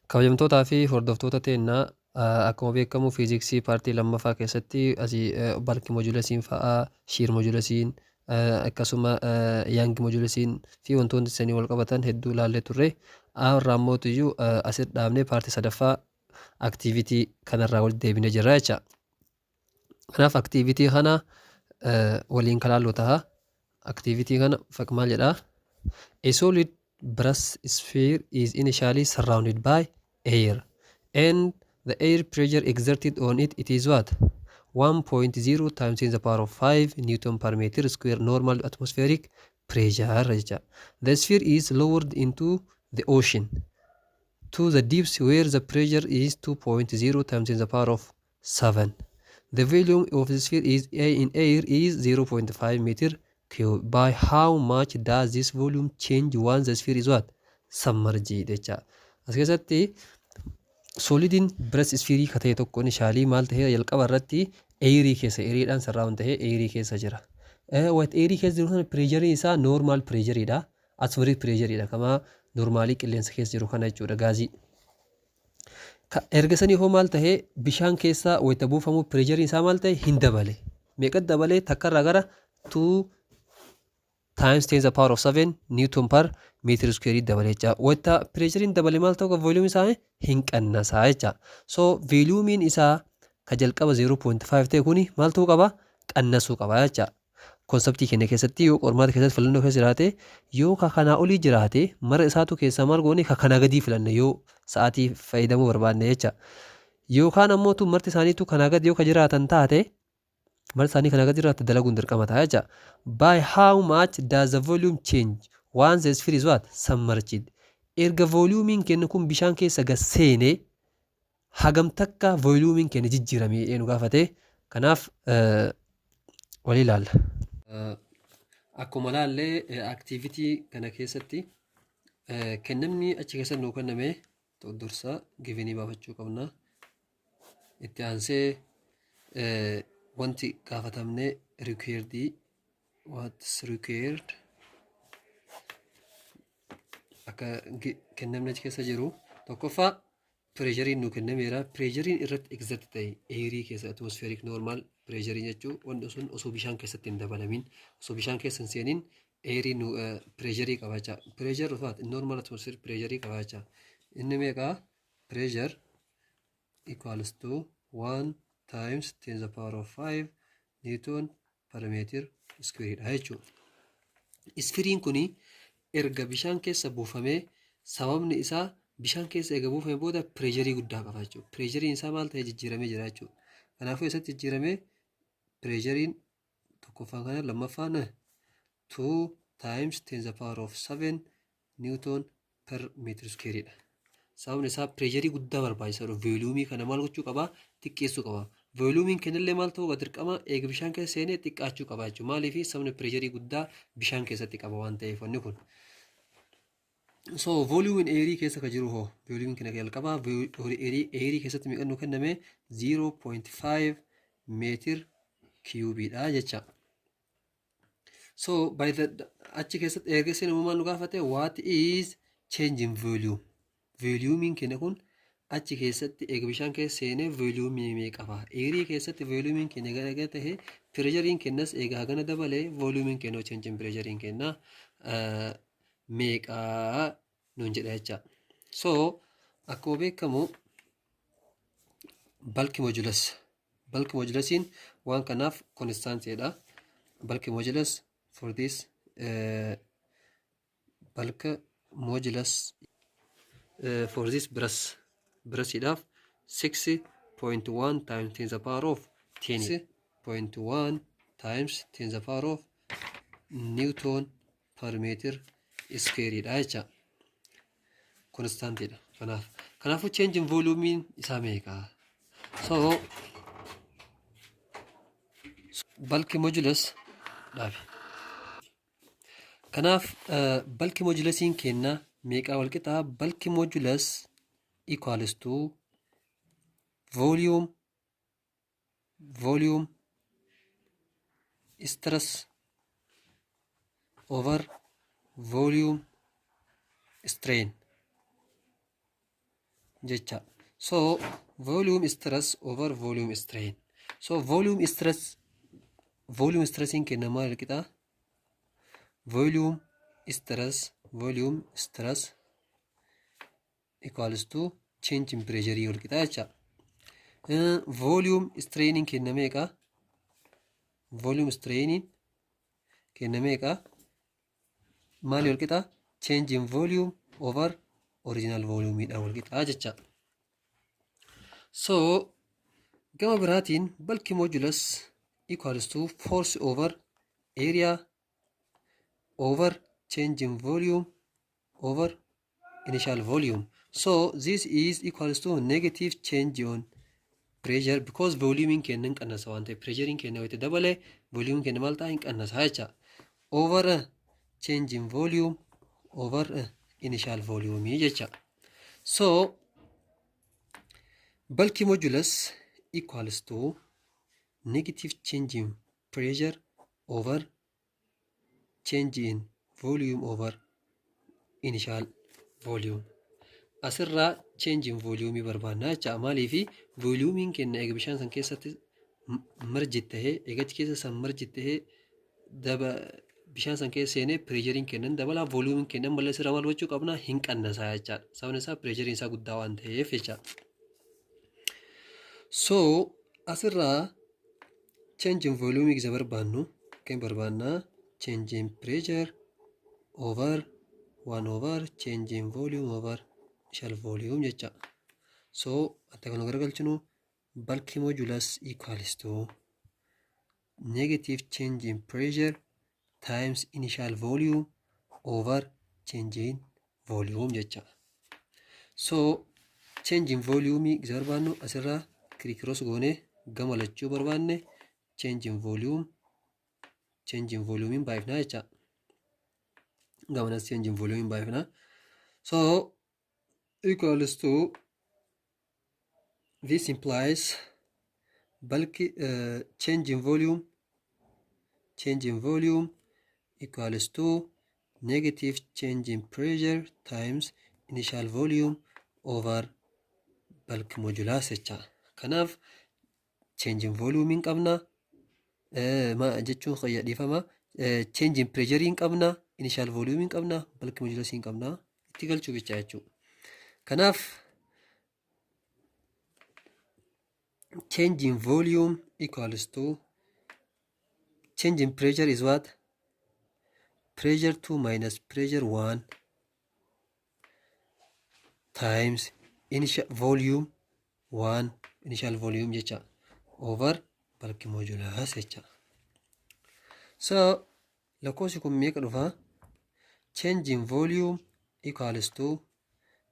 Kabajamtootaa fi hordoftoota teenna, akkuma beekamu fiiziksii paartii lammaffaa keessatti asii bulk modulusiin fa'aa, shear modulusiin, akkasuma Young modulusiin fi wantoonni sanii wal qabatan hedduu ilaallee turre. Har'a ammootiyyuu asitti dhaabnee paartii sadaffaa activity kanarraa walitti deebinee jirra jecha. Kanaaf activity kana waliin kalaallu ta'a. Activity kana maal jedhaa? A solid brass sphere is initially surrounded by air and the air pressure exerted on it, it is what? 1.0 times 10 the power of 5 newton per meter square normal atmospheric pressure jecha. The sphere is lowered into the ocean to the depths where the pressure is 2.0 times 10 the power of 7. The volume of the sphere is A in air is 0.5 meter cube. By how much does this volume change once the sphere is what? Submerged jecha. As keessatti solidiin brass sphere ka ta'e tokko initially maal ta'ee, jalqaba irratti airii keessa, airiidhaan surround ta'ee airii keessa jira. Wat airii keessa jiru kana pressureiin isaa normal pressureiidha. Atmospheric pressureiidha. Kama normalii qilleensa keessa jiru kana jechuudha, gaazii. Erga sanii hoo maal tahee, bishaan keessa wayita buufamu pressureiin isaa maal ta'e? Hin dabale. Meeqatti dabale? Takkarraa gara 2 times 10 the power of 7 newton per meter square dabale jecha. Wayita pressureiin dabale maal ta'u? Volume isaa hin qannasaa jecha. So volumiin isaa ka jalqaba 0.5 ta'e kuni maal ta'uu qaba? Qannasuu qaba jecha. Conceptii keenya keessatti yoo qormaata keessatti filannoo keessa jiraate, yoo ka kanaa olii jiraate, mara isaatu keessaa maal goone? Ka kanaa gadii filanne yoo sa'aatii fayyadamuu barbaanne jecha. Yookaan ammoo tun marti isaaniitu kanaa gadi yoo ka jiraatan taate, marti isaanii kanaa gadi jiraate, dalaguun dirqama ta'a jecha. By how much does the volume change once the sphere is what? Submerged. Erga volumiin keenya kun bishaan keessa gad seene hagam takka volumiin keenya jijjiirame nu gaafate. Kanaaf walii ilaalla. Akkuma laallee, activity kana keessatti kennamni achi keessatti nuu kenname, dursa givenii baafachuu qabna. Itti aansee wanti gaafatamne required, what's required, akka kennamni achi keessa jiru, tokkoffaa pressureiin nuu kennameera. Pressureiin irratti exert ta'e airii keessa, atmospheric normal pressureiin jechuun wanti sun osoo bishaan keessatti hin dabalamin, osoo bishaan keessa hin seeniin airii nu pressureii qabaachaa. Pressure dhufaat normal atmospheric pressureii qabaachaa. Inni meeqaa? Pressure equals to 1 times 10 the power of 5 newton per meter square dha jechuudha. Sphereiin kuni erga bishaan keessa buufamee, sababni isaa bishaan keessa erga buufamee booda pressureii guddaa qaba jechuudha. Pressureiin isaa maal ta'e? Jijjiiramee jira jechuudha. Kanaafuu eessatti jijjiiramee? Pressureiin tokkoffaan kana, lammaffaan 2 times 10 the power of 7 newton per meter square dha. Sababni isaa pressureii guddaa barbaachisaadha. Volumeii kana maal gochuu qaba? Xiqqeessuu qaba. Volumiin kennallee maal ta'uu qaba? Dirqama eega bishaan keessa seenee xiqqaachuu qaba jechuudha. Maaliif? Sababni pressureii guddaa bishaan keessatti qaba waan ta'eef wanni kun. So volumiin airii keessa ka jiru hoo, volumiin kana jalqabaa airii keessatti meeqa nuu kenname? 0.5 meter cubeiidha jecha. So by the achi keessatti erga seenuu maal nu gaafate? What is change in volume? Volumiin keenya kun achi keessatti eega bishaan keessa seenee volumeii meeqa qaba? Airii keessatti volumiin keenya gara ta'e, pressureiin keenyas eega hagana dabalee, volumiin keenya, change in pressureiin keenya meeqaa nuun jedha jecha. So akkuma beekamu bulk modulus, bulk modulusiin waan kanaaf constantiidha. Bulk modulus for this, bulk modulus for this brass, brassiidhaaf 6.1 times 10 the power of 10 6.1 times 10 the power of newton per meter square dha jecha. Constantiidha. Kanaafuu change in volume isaa meeqa? So bulk modulus dhaabe. Kanaaf bulk modulusiin kenna meeqaa wal qixaa? Bulk modulus equals to volume stress over volume strain. jecha. So volume stress over volume strain. So volume stressiin kenna maal qixa? Volume stress equals to change in pressure wal qixa jecha. Volume strainiin kenna meeqa? Volume strainiin kenna meeqa? Maali wal qixa? Change in volume over original volume dha wal qixa jecha. So gama biraatiin bulk modulus equals to force over area over change in volume over initial volume. So this is equals to negative change on pressure, because volume kenna hin qannasa waan ta'eef, pressure kenna wayita dabale volume kenna maal ta'a? Hin qannasa jecha. Over change in volume over initial volume jecha. So bulk modulus equals to negative change in pressure over change in volume over initial volume. Asirraa change in volume barbaannaa jecha. Maaliifi volumiin kenna eega bishaan san keessatti merge tahee, eega achi keessa san merge tahee daba bishaan san keessa seenee, pressureiin kennan dabalaa, volumiin kennan malee sirra maal gochuu qabna? Hin qannasaa jechaadha. Sababni isaa pressureiin isaa guddaa waan ta'eef jecha. So asirraa change in volume isa barbaannu kan barbaannaa change in pressure over 1 over change in volume over initial volume jecha. So akka kana garagalchinu, bulk modulus equals to negative change in pressure times initial volume over change in volume jecha. So change in volume isa barbaannu asirraa criss-cross goonee gama lachuu barbaanne change in volume baay'ifnaa jecha. Gamanas change in volume baay'ifnaa. So equals to, this implies bulk change in volume equals to negative change in pressure times initial volume over bulk modulus jecha. Kanaaf change in volume hin qabna jechuun dhiifama, change in pressure hin qabna, initial volume hin qabna, bulk modulus hin qabna, itti galchuu bicha jechuudha. Kanaaf change in volume equals to change in pressure is what? Pressure 2 minus pressure 1 times initial volume 1, initial volume jecha, over bulk modulus jecha. So lakkoofsi kun meeqa dhufa? Change in volume equals to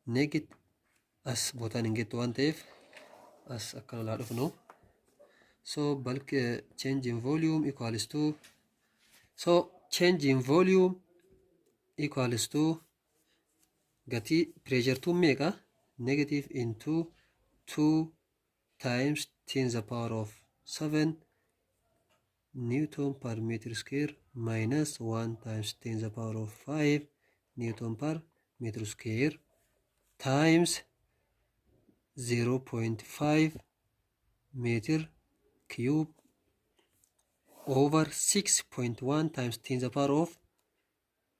negative, as bootaan hin gettu waan ta'eef as akkana laa dhufnu. So bulk change in volume equals to, so change in volume equals to gatii pressure 2 meeqa? Negative into 2 times 10 the power of 7 newton per meter square minus 1 times 10 the power of 5 newton per meter square times 0.5 meter cube over 6.1 times 10 the power of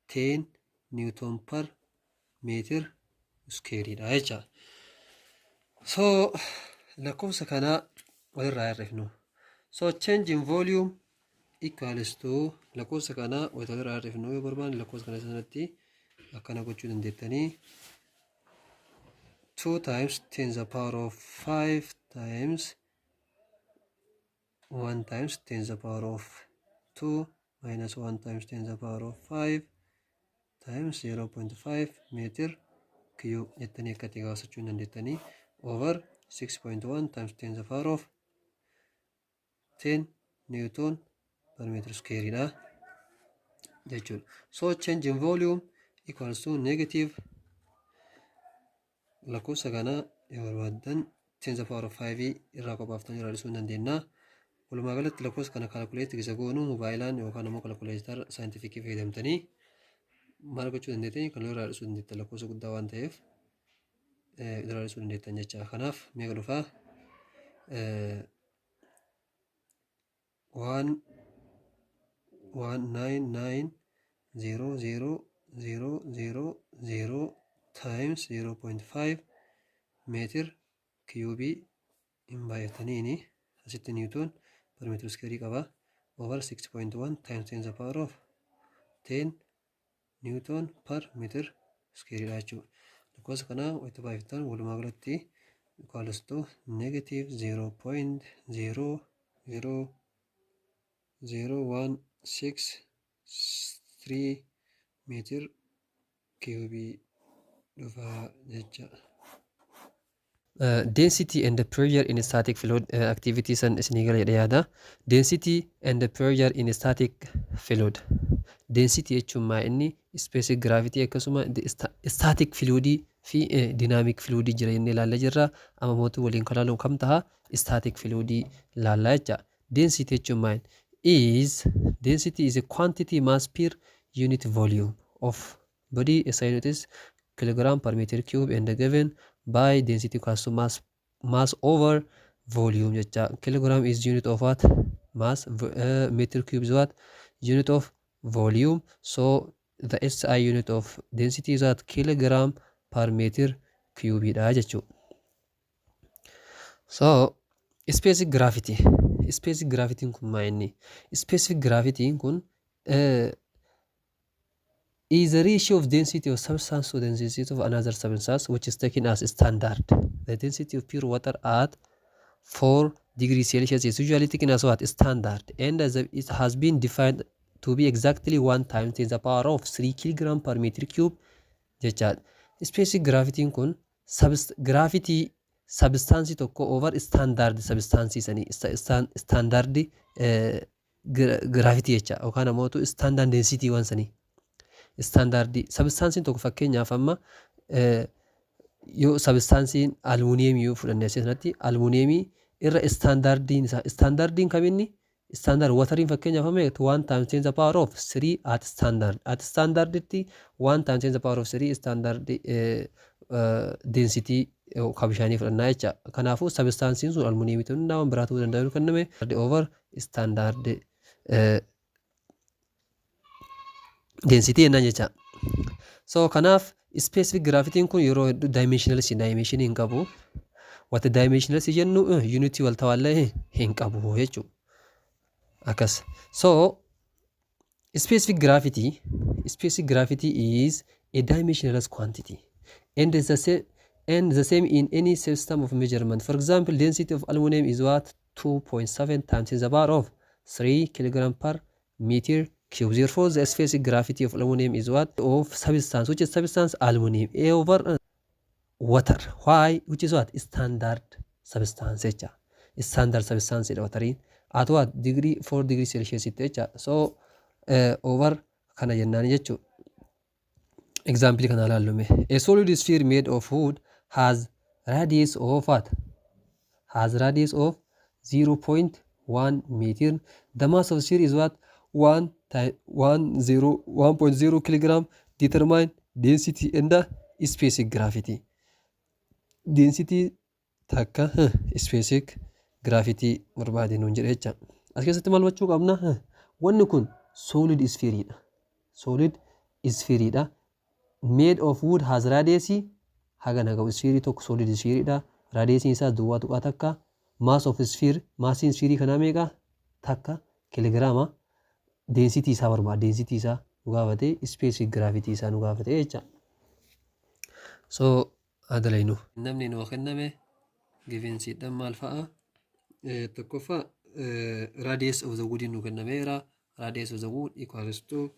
10 newton per meter square dha jecha. So lakkoofsa kanaa walirraa hir'ifnu. So change in volume equals to lakkoofsa kanaa walirraa hir'ifnu. Yoo barbaanne lakkoofsa kana sanatti akkana gochuu dandeettanii, 2 times 10 the power of 5 times 1 times 10 the power of 2 minus 1 times 10 the power of 5 times 0.5 meter cube jettanii akkatti gabaasachuu hin dandeettanii, over 6.1 times 10 the power of 10 newton per meter square dha jechuudha. So change in volume equals to negative lakkoofsa kana yoo barbaaddan 10 the power of 5 irraa qophaaftanii hir'isuu hin dandeenya. Walumaa galatti lakkoofsa kana calculate isa goonu moobaayilaan yookaan immoo calculator scientificii fayyadamtanii maal gochuu dandeettanii kan irraa hir'isuu dandeettan, lakkoofsa guddaa waan ta'eef. ilaaluu dandeettan jecha. Kanaaf meeqa dhufaa? 1 1 9 9 0 0 0 0 0 times 0.5 meter cube hin baay'ataniini asitti newton per meter square qaba, over 6.1 times 10 the power of 10 newton per meter square dha jechuudha. Lakkoofsa kana walitti baay'iftan, walumaa galatti equals to negative 0.0000163 meter cube dhufaa jecha. Density and the pressure in static fluid activity san isinii gala jedhe yaada. Density and the pressure in static fluid. Density jechuun maa inni? Specific gravity, akkasuma static fluid fi dynamic fluid jira jennee ilaalla jirra. Amma mootuu waliin kan ilaalu kam taha? Static fluid ilaalla jecha. Density jechuun maa is? Density is a quantity mass per unit volume of body. SI unit is kilogram per meter cube and given by density equals to mass over volume jecha. Kilogram is unit of what? Mass. Meter cube is what? Unit of volume. So the SI unit of density is what? Kilogram per meter cube dha jechuu. So specific gravity, specific gravity kun maa inni? Specific gravity kun is the ratio of density of substance to density of another substance, which is taken as standard. The density of pure water at 4 degrees Celsius is usually taken as what? Standard, and as it has been defined to be exactly 1 times 10 the power of 3 kilogram per meter cube jechaadha. Specific gravity kun gravity substance tokko over standard substance sanii, standard gravity jecha, yookaan ammoo standard density waan sanii. Standard substancein tokko, fakkeenyaaf amma yoo substancein aluminiumii yoo fudhanne, asii sanatti aluminiumii irra standardiin isaa, standardiin kaminni? Standard wateriin fakkeenyaaf amma 1 times 10 the power of 3 at standarditti 1 times 10 the power of 3 standard density ka bishaanii fudhannaa jecha. Kanaafuu substancein sun aluminiumii ta'uu danda'a, waan biraa ta'uu danda'a, kenname over standard density jennaan jecha. So kanaaf specific gravityn kun yeroo hedduu dimensionless, dimension hin qabu. Wanta dimensionless jennu unit wal tawaallee hin qabu jechuudha. Akkas. So specific gravity is a dimensionless quantity and the same in any system of measurement. For example, density of aluminum is what? 2.7 times 10 the power of 3 kilogram per meter cube. Therefore, the specific gravity of aluminum is what? Of substance, which is substance? Aluminum, A over water. Why? Which is what? Standard substance jecha. Standard substance jedha wateriin. At what? Degree 4 degree Celsius jecha. So over kana jennaan jechuudha. Example kana ilaallume. A solid sphere made of wood has radius of what? Has radius of 0.1 meter. The mass of sphere is what? 1 1 0 1.0 kilogram. Determine density and the specific gravity. Density takka specific gravity barbaade nuun jedhe jecha. As keessatti maal gochuu qabna? Wanni kun solid sphere dha. Solid sphere dha. Made of wood, has radius hagana qabu. Sphere tokko solid sphere dha. Radius isaa 0.1. Mass of sphere, massiin sphere kanaa meeqa? 1 kiloogiraama. Density isaa barbaada. Density isaa nu gaafate, specific gravity isaa nu gaafate jecha. So adalaynu. Namni nuu kenname givensiidhaan maal fa'a? Tokkoffaa, radius of the wood nu kennameera. Radius of the wood equals to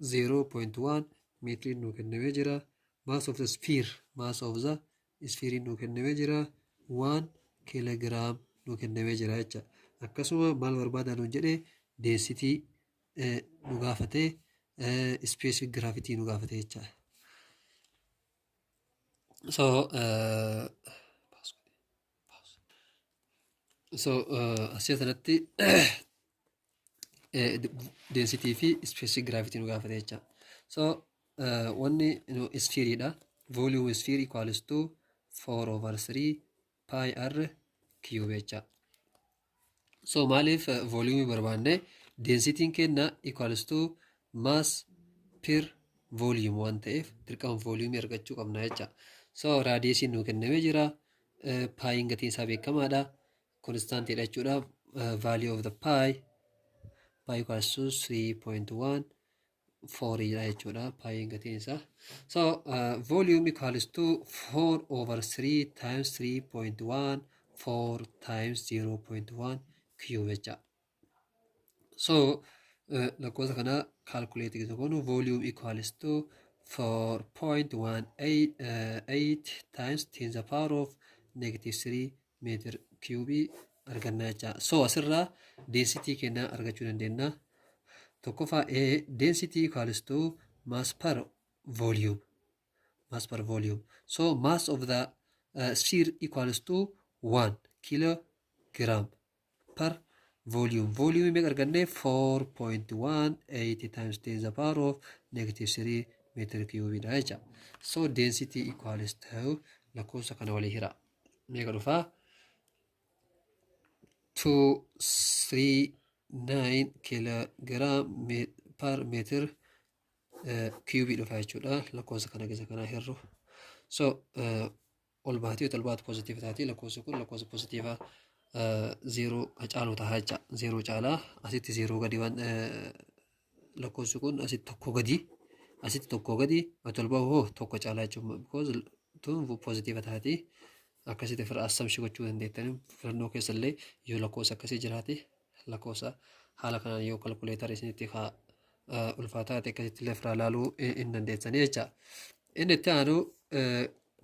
0.1 meetirii nu kennamee jira. Mass of the sphere, mass of the sphere nu kennamee jira. 1 kilogram nu kennamee jira jecha. Akkasuma maal barbaada nuun jedhee? Density nu gaafatee, specific gravity nu gaafate jecha. So asii kanatti density fi specific gravity nu gaafate jecha. So wanni nu sphereidha. Volume sphere equals to 4 over 3 pi r cube jecha. So maaliif volume barbaanne? Densityn kenna equals to mass per volume waan ta'eef, dirqama volume argachuu qabna jecha. So radiusiin nuu kennamee jira. Piin gatiin isaa beekamaadha. Constantiidha jechuudha. Value of the pi, pi equals to 3.1 4 dha jechuudha piin gatiin isaa. So volume equals to 4 over 3 times 3.1 4 times 0.1 cube jecha. So lakkoofsa kana calculate goonu, volume equals to 4.18 times 10 the power of negative 3 meter cube arganna jecha. So asirraa density keenya argachuu dandeenya. Tokkoffaa, A, density equals to mass per volume. Mass per volume. So mass of the sphere equals to 1 kilogram per volume. Volume meeqa arganne? 4.18 times 10 the power of negative 3 meter cube dha jecha. So density equals to, lakkoofsa kana walii hira. Meeqa dhufaa? 2 3 9 kilogram per meter cube dhufa jechuudha. Lakkoofsa kana keessa kanaa hirru. So ol baatee ol baatu positive taati. Lakkoofsi kun lakkoofsa positive zeeroo caalu ta'a jecha. Zeeroo caalaa, asitti zeeroo gadi waan, lakkoofsi kun asitti tokko gadi, asitti tokko gadi ol bahu hoo tokko caalaa jechuudha. Because tun positive taati. Akkasitti ofirraa assumption gochuu dandeettanii, filannoo keessallee yoo lakkoofsa akkasii jiraate, lakkoofsa haala kanaan yoo calculator isinitti haa ulfaataa ta'e, akkasitti illee ofirraa ilaaluu hin dandeessanii jecha. Inni itti aanu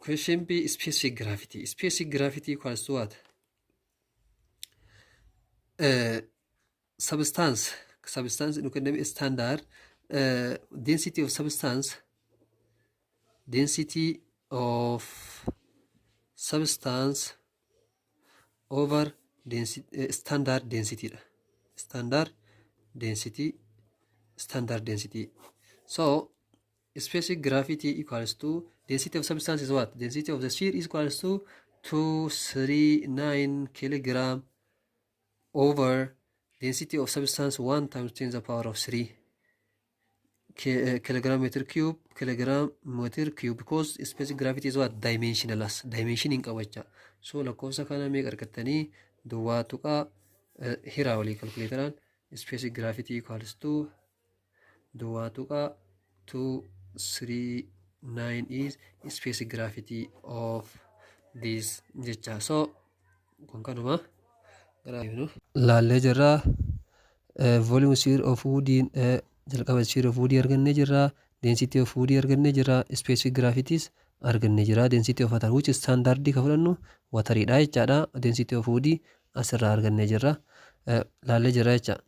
question B, specific gravity. Specific gravity equals to what? Substance nu kenname, standard density of substance, density of substance over density, standard density dha. Standard density, standard density. So specific gravity equals to density of substance is what? Density of the sphere is equals to 239 kilogram over density of substance, 1 times 10 to the power of 3 kilogram meter cube, kilogram meter cube, because specific gravity is what? Dimensionless, dimension hin qabu jecha. So lakkoofsa kana meeqa argattanii? Duwwaa tuqaa hiraa walii calculatoraan. Specific gravity equals to 0.239 is specific gravity of this jecha. So kun kanuma gara laallee jirra. Volume sphere of woodiin jalqaba sphere of woodii argannee jirra, density of woodii argannee jirra, specific gravities argannee jira. Density of water, which is standard ka fudhannu wateriidha jechaadha. Density of woodii asirraa argannee jirra, laallee jirra jecha.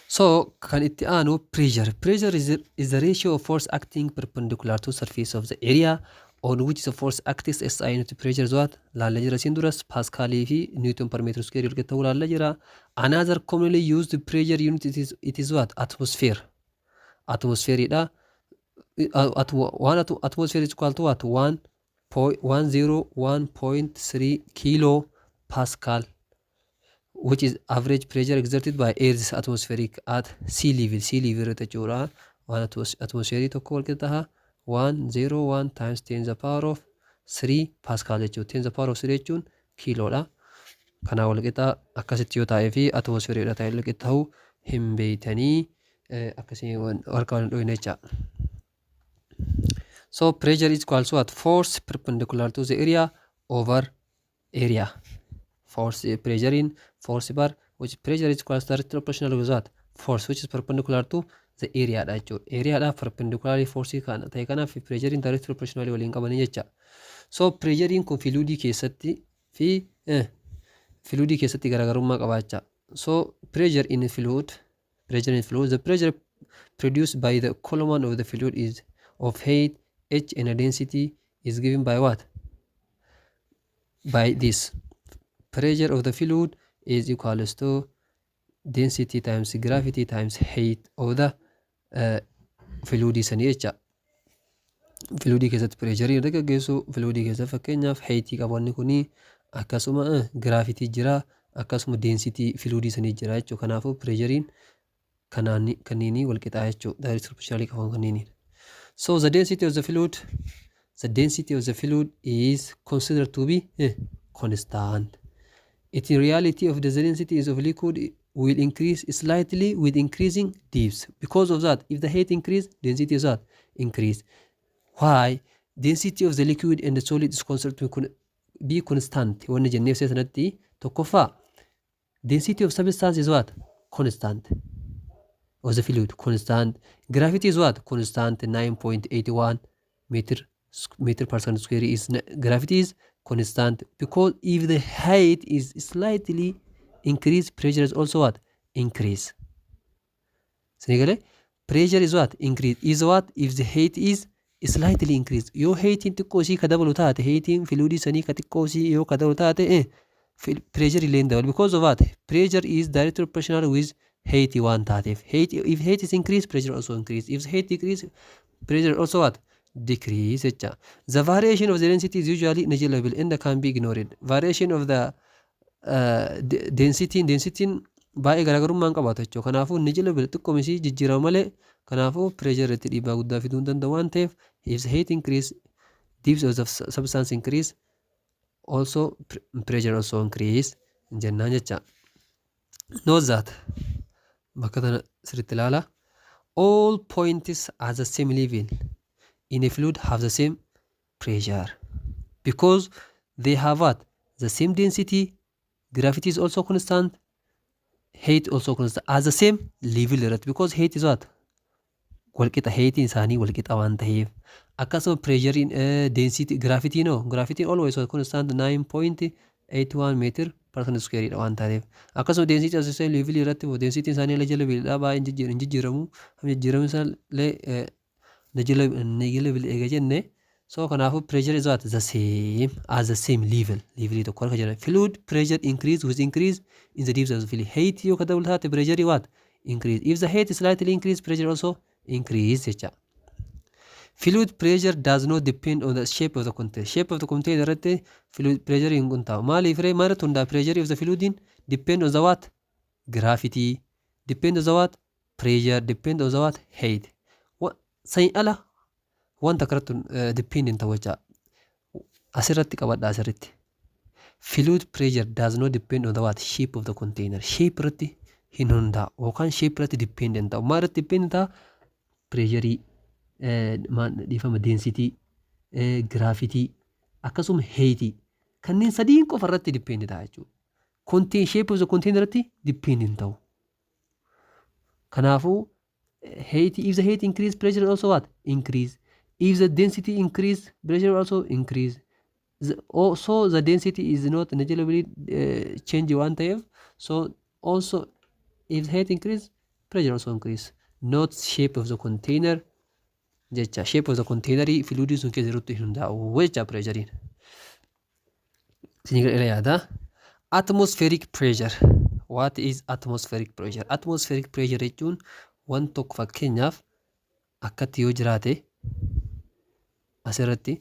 So kan itti aanu pressure. Pressure is the ratio of force acting perpendicular to surface of the area on which the force acts. SI unit pressure is what? Laallee jira siin duras, pascalii fi newton per meter square erga ta'uu laallee jira. Another commonly used pressure unit, it is what? Atmosphere. Atmosphereidha. One atmosphere is equal to what? 101.3 kilo pascal, which is average pressure exerted by Earth's atmospheric at sea level. Sea level irratti jechuudha. Waan atmosphereii tokko wal qixa taha 101 times 10 the power of 3 pascal jechuudha. 10 the power of 3 jechuun kiiloodha. Kanaa wal qixa akkasitti yoo taa'ee fi atmosphereiidha ta'e wal qixa ta'uu hin beeytanii, akkasii harka wal hin dhoyne jecha. So pressure is equal to what? Force perpendicular to the area over area. Force, pressure in force bar, which pressure is equal to directly proportional with what? Force which is perpendicular to the area dha jechuudha. Area dha perpendicular force kana ta'e, kanaaf pressure in directly proportional waliin qabanii jecha. So pressure kun fluidii keessatti fi fluidii keessatti garaagarummaa qabaachaa. So pressure in fluid, pressure in fluid, the pressure produced by the column of the fluid is of height h and a density is given by what? By this. Pressure of the fluid is equals to density times gravity times height of the fluid sanii jecha. Fluidii keessatti pressureii irra gaggeessu, fluidii keessatti fakkeenyaaf heightii qabanni kuni, akkasuma gravity jira, akkasuma density fluidii sanii jira jechuudha. Kanaafuu pressureiin kanaan kanniinii wal qixaa jechuudha. Direct proportionally qaban kanniiniin. So the density of the fluid is considered to be constant. It in reality of the density is of liquid will increase slightly with increasing depth. Because of that, if the height increase, density is what? Increase. Why? Density of the liquid and the solid is considered to be constant. Wanni jennee sanatti tokkoffaa, density of substance is what? Constant. Of the fluid, constant. Gravity is what? Constant, 9.81 meter per second square is gravity is constant, because if the height is slightly increase, pressure is also what? Increase. Sinigale pressure is what? Increase is what? If the height is slightly increase, yoo heightiin xiqqoo isii ka dabalu taate, heightiin fluidii sanii ka xiqqoo isii yoo ka dabalu taate, pressure illee hin dabalu. Because of what? Pressure is directly proportional with height waan taateef, height, if height is increase, pressure also increase. If height decrease, pressure also what? Decrease jecha. The variation of the density is usually negligible and can be ignored. Variation of the density baay'ee garaagarummaa hin qabaatu jechuudha. Kanaafuu negligible, xiqqoo isii jijjiirama malee, kanaafuu pressure irratti dhiibbaa guddaa fiduu hin danda'u waan ta'eef, if the height increase, depth of the substance increase, also pressure also increase jennaan jecha. Note that, bakka tana sirriitti ilaala. All points at the same level in a fluid have the same pressure because they have what? The same density, gravity is also constant, height also constant at the same level irratti, because height is what? Walqixa. Heightiin isaanii walqixa waan ta'eef, akkasuma pressureiin, density, gravityn hoo? Gravityn always constant, 9.81 meter per second square dha waan taateef, akkasuma density as same level irratti, densityn isaanii illee jala biidhaa baay'ee hin jijjiiramu, jijjiiramu isaa illee negligible eega jenne. So kanaafuu pressure is what? The same as the same level, levelii tokko harka jiran. Fluid pressure increase with increase in the depth of the fluid. Height yoo ka dabalu taate, pressure what? Increase. If the height slightly increase, pressure also increase jecha. Fluid pressure does not depend on the shape of the container. Shape of the container irratti fluid pressure hin hundaa'u. Maaliif ree? Maalirratti hundaa'a? Pressure of the fluid depend on the what? Gravity. Depend on the what? Pressure. Depend on the what? Height. Sanii ala wanta akkanatti depend hin ta'u jecha. Asirratti qabadha asirratti. Fluid pressure does not depend on the what? Shape of the container. Shape irratti hin hundaa'u yookaan shape irratti depend hin ta'u. Maal irratti depend ta'a? Pressureii, dhiifama, density, gravity, akkasuma heightii, kanneen sadiin qofa irratti depend ta'a jechuudha. Contain shape of the container irratti depend hin ta'u. Kanaafuu height, if the height increase, pressure also what? Increase. If the density increase, pressure also increase. So the density is not negligibly change waan ta'eef, so also if the height increase, pressure also increase, not shape of the container jecha. Shape of the container fluidii sun keessa jirutti hin hundaa'u jecha pressureiin. Isin gara yaada. Atmospheric pressure. What is atmospheric pressure? Atmospheric pressure jechuun waan tokko, fakkeenyaaf akkatti yoo jiraate, asirratti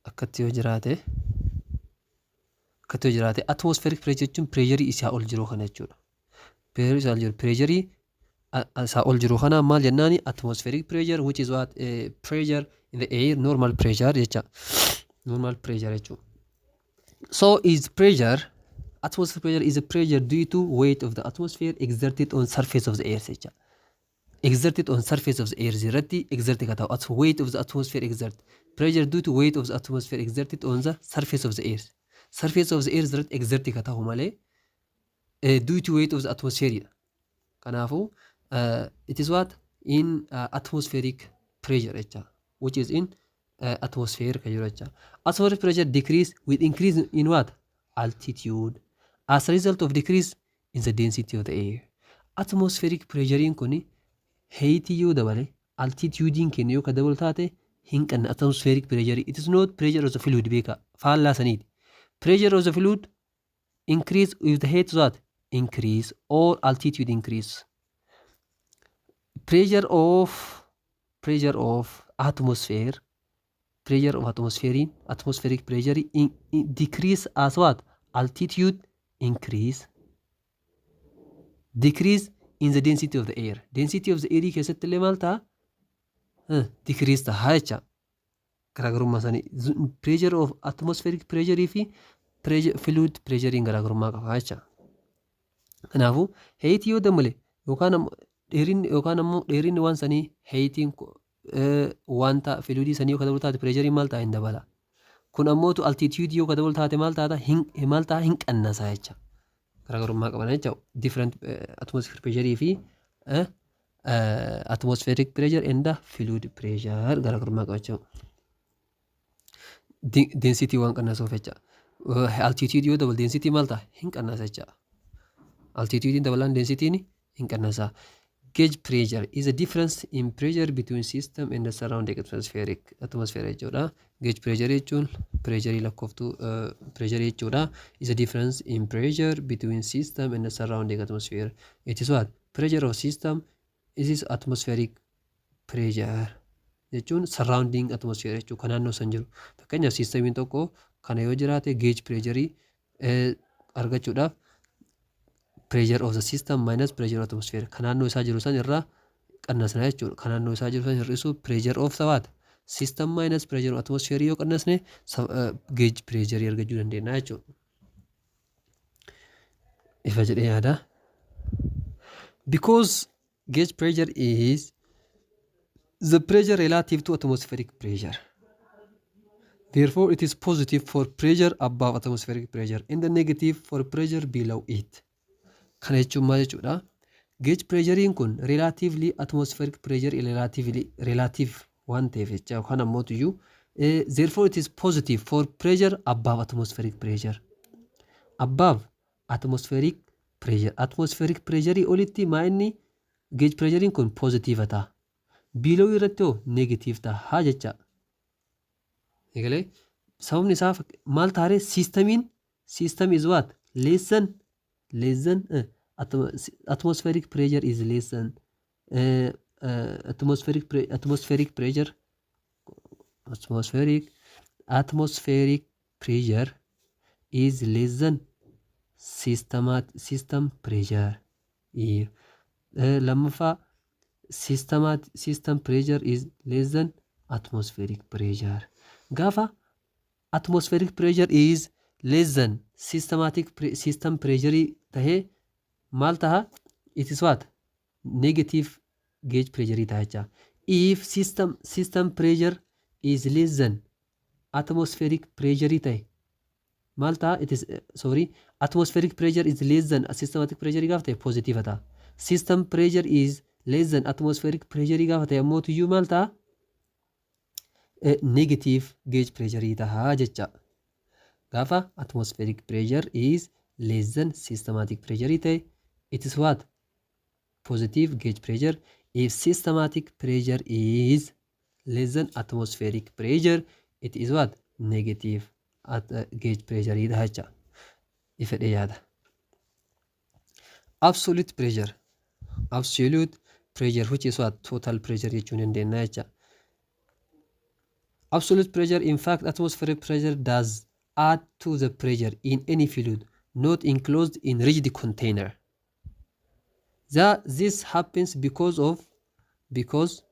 akkatti yoo jiraate, atmospheric pressure jechuun pressureii isaa ol jiru kana jechuudha. Pressureii isaa ol jiru, pressureii isaa ol jiru kana maal jennaani? Atmospheric pressure, which is what? Pressure in the air, normal pressure jecha. Normal pressure jechuudha. So is pressure, atmospheric pressure is a pressure due to weight of the atmosphere exerted on surface of the earth jecha. Exerted on surface of the earth irratti exert ka ta'u, at weight of the atmosphere exert, pressure due to weight of the atmosphere exerted on the surface of the earth, surface of the earth irratti exert ka ta'u malee, due to weight of the atmosphere dha. Kanaafuu it is what? In atmospheric pressure jecha, which is in atmosphere ka jiru jecha. Atmospheric pressure decrease with increase in what? Altitude, as a result of decrease in the density of the air. Atmospheric pressure kun heightii yoo dabale, altitudein keenya yoo ka dabalu taate, hin qanne atmospheric pressure. It is not pressure of the fluid, beeka, faallaa saniiti. Pressure of the fluid increase with the height what? Increase or altitude increase. Pressure of atmosphere, pressure of atmosphere, atmospheric pressure in decrease as what? Altitude increase, decrease in the density of the air. Density of the air keessatti illee maal ta'a? Decrease ta'a jecha. Garaagarummaa isaanii pressure of atmospheric pressure fi fluid pressure garaagarummaa qaba jecha. Kanaafuu height yoo dabale yookaan dheerinni, yookaan ammoo dheerinni waan sanii, heightiin wanta fluidii sanii yoo dabalu taate, pressureiin maal ta'a? Hin dabala. Kun ammootu altitude yoo dabalu taate maal taata? Hin maal ta'a? Hin qannasa jecha. Garaagarummaa qaban jecha, different atmospheric pressure fi atmospheric pressure and fluid pressure garaagarummaa qaba jechuudha. Density waan qannasuuf jecha. Altitude yoo dabalu density maal ta'a? Hin qannasa jecha. Altitude dabalaan densityn hin qannasa. Gauge pressure is a difference in pressure between system and the surrounding atmospheric atmosphere jechuudha. Gauge pressure jechuun pressure lakkooftuu pressure jechuudha. Is a difference in pressure between system and the surrounding atmosphere. It is what? Pressure of system is atmospheric pressure jechuun surrounding atmosphere jechuun kan naannoo san jiru. Fakkeenyaaf, systemiin tokko kana yoo jiraate, gauge pressure argachuudhaaf pressure of the system minus pressure of atmosphere, kan naannoo isaa jiru san irraa qannasna jechuudha. Kan naannoo isaa jiru san hir'isu, pressure of the what? System minus pressure of atmosphere yoo qannasne, gauge pressure argachuu dandeenya jechuudha. Ifa jedhee yaada. Because gauge pressure is the pressure relative to atmospheric pressure. Therefore, it is positive for pressure above atmospheric pressure and the negative for pressure below it. Kana jechuun maal jechuudha? Gauge pressurein kun relatively atmospheric pressure relatively relative waan ta'eef jecha, yookaan ammoo iyyuu, therefore it is positive for pressure above atmospheric pressure. Above atmospheric pressure. Atmospheric pressure olitti maa inni gauge pressurein kun positive ta'a. Below irratti hoo negative ta'a jecha. Egalee, sababni isaa maal taaree? Systemiin, system is what? Less than atmospheric pressure is less than atmospheric pressure, atmospheric pressure is less than system pressure. Lammaffaa, system pressure is less than atmospheric pressure. Gaafa atmospheric pressure is less than systematic system pressure tahee maal taha? It is what? Negative gauge pressure taha jecha. If system pressure is less than atmospheric pressure tahe maal taha? It is, sorry, atmospheric pressure is less than systematic pressure gaafa ta'e positive ta'a. System pressure is less than atmospheric pressure gaafa ta'e ammoo tuyyuu maal ta'a? Negative gauge pressure taha jecha. Gaafa atmospheric pressure is less than systematic pressure ta'e, it is what? Positive gauge pressure. If systematic pressure is less than atmospheric pressure, it is what? Negative at gauge pressure dha jecha. Ifedhe yaada. Absolute pressure. Absolute pressure, which is what? Total pressure jechuu dandeenya jecha. Absolute pressure, in fact, atmospheric pressure does add to the pressure in any fluid not enclosed in rigid container. This happens because of because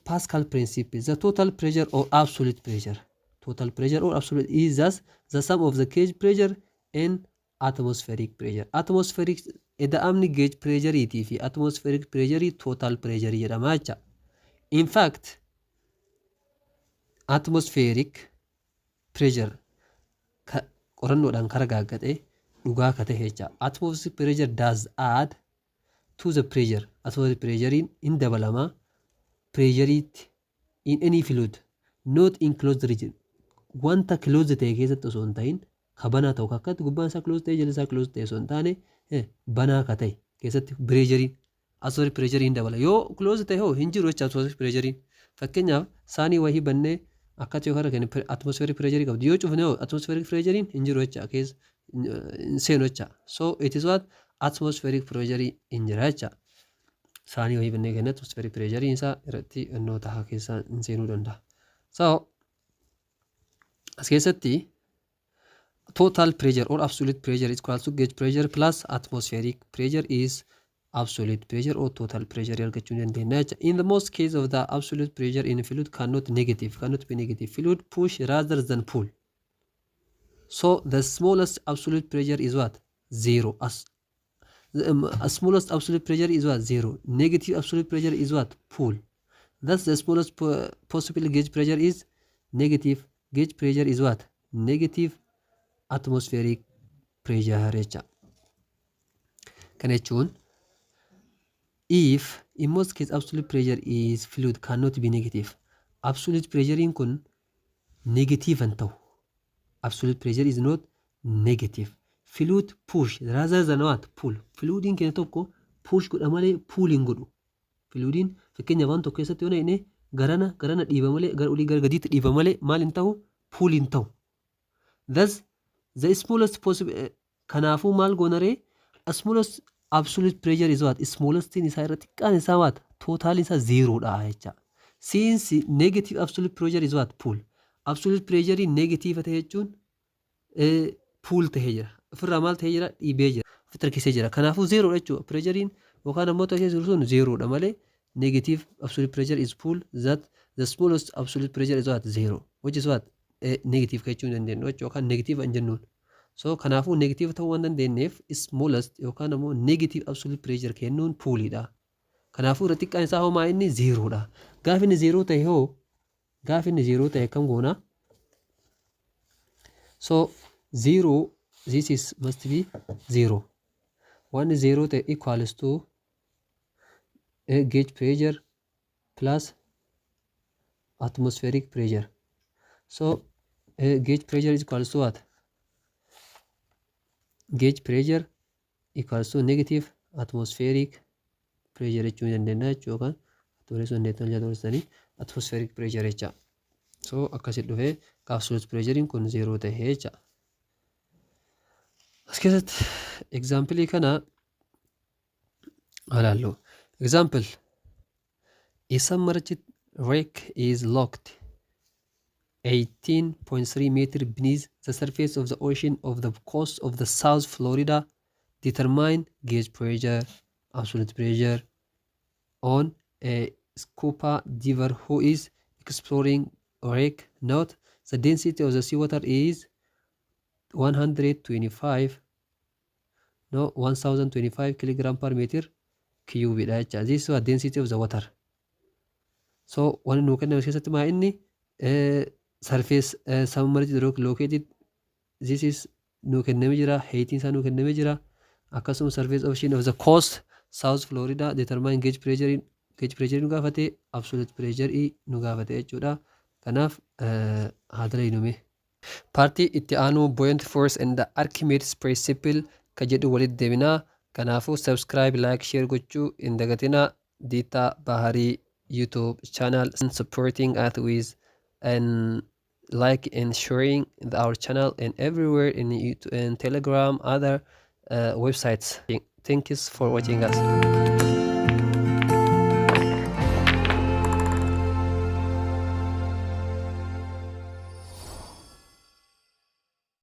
Pascal principle, the total pressure or absolute pressure, total pressure or absolute is thus the sum of the gauge pressure and atmospheric pressure. Atmospheric ida'amni gauge pressure fi atmospheric pressure total pressure jedhama jecha. In fact, atmospheric pressure qorannoodhaan kara gaaggatee dhugaa ka ta'e jecha. Atmospheric pressure does add to the pressure. Atmospheric pressure in dabalamaa pressureiitti in any fluid not enclosed region, wanta closed ta'e keessatti osoo hin ta'in, ka banaa ta'u, akkatti gubbaan isaa closed ta'e, jalli isaa closed ta'e osoo hin taane, banaa ka ta'e keessatti pressureiin atmospheric pressureiin dabala. Yoo closed ta'e hoo hin jiru jecha atmospheric pressureiin. Fakkeenyaaf, saanii wayii bannee akkatti yoo kara kenne, atmospheric pressure qabdi. Yoo cufne hoo atmospheric pressureiin hin jiru jecha, keessa hin seenu jecha. So it is what? Atmospheric pressure hin jira jecha. Saanii wayii bannee kenna, atmospheric pressurein isaa irratti xinnoo taha, keessaa hin seenuu danda'a. So as keessatti total pressure or absolute pressure is equal to gauge pressure plus atmospheric pressure is absolute pressure or total pressure argachuu ni dandeenya jecha. In the most case of the absolute pressure in fluid cannot be negative. Fluid push rather than pull. So the smallest absolute pressure is what? Zero. As the smallest absolute pressure is what? Zero. Negative absolute pressure is what? Pull. Thus the smallest possible gauge pressure is negative. Gauge pressure is what? Negative atmospheric pressure jecha. Kana jechuun, if in most case absolute pressure is fluid cannot be negative. Absolute pressure kun negative hin ta'u. Absolute pressure is not negative. Fluid push rather than what? Pull. Fluidiin keenya tokko push godha malee pull hin godhu. Fluidiin fakkeenya waan tokko keessatti yoo naqne garana garana dhiiba malee, gara olii gara gadiitti dhiiba malee maal hin ta'u? Pull hin ta'u. Thus the smallest possible, kanaafuu maal goonaree? Smallest absolute pressure is what? Smallest isaa irra xiqqaan isaa what? Total isaa zeroodha jecha. Since negative absolute pressure is what? Pull. Absolute pressure negative ta'e jechuun pull ta'ee jira. Ofirraa maal ta'ee jira? Dhiibee jira. Ofitti harkisee jira. Kanaafuu zeroodha jechuudha. Pressurein yookaan ammoo ta'ee jiru sun zeroodha malee negative absolute pressure is pull, that the smallest absolute pressure is what? Zero. Which is what? Negative jechuu hin dandeenyu jechuudha, yookaan negative hin jennuun. So kanaafuu negative ta'uu waan dandeenyeef smallest yookaan ammoo negative absolute pressure kennuun pulliidha. Kanaafuu irra xiqqaan isaa homaa inni zeroodha. Gaafa inni zero ta'e hoo, gaafa inni zero ta'e akkam goona? So zero, this is must be zero. Waan zero ta'e equals to gauge pressure plus atmospheric pressure. So gauge pressure is equals to what? Gauge pressure equals to negative atmospheric pressure jechuu ni dandeenya jechuu, yookaan barreessuu dandeettan jedhu atmospheric pressure jecha. So akkasitti dhufee absolute pressure kun zero ta'ee jecha. As keessatti example kana ilaallu. Example: a submerged wreck is locked 18.3 meter beneath the surface of the ocean of the coast of the South Florida. Determine gauge pressure, absolute pressure on a scuba diver who is exploring wreck. Note the density of the seawater is 125, no, 1025 kilogram per meter cube dha jecha. This is what? Density of the water. So wanni nuu kenname keessatti maa inni surface submerged rock located, this is nuu kenname jira, heightiin isaa nuu kenname jira, akkasuma surface ocean of the coast South Florida. Determine gauge pressure. Gauge pressure nu gaafate, absolute pressure nu gaafate jechuudha. Kanaaf haa dalagnume. Partii itti aanu buoyant force and the Archimedes principle ka jedhu walitti deebinaa. Kanaafuu subscribe, like, share gochuu hin dagatinaa. Diitaa Baharii YouTube channel, supporting us with and like and sharing our channel and everywhere in YouTube and Telegram, other websites. Thank you for watching us.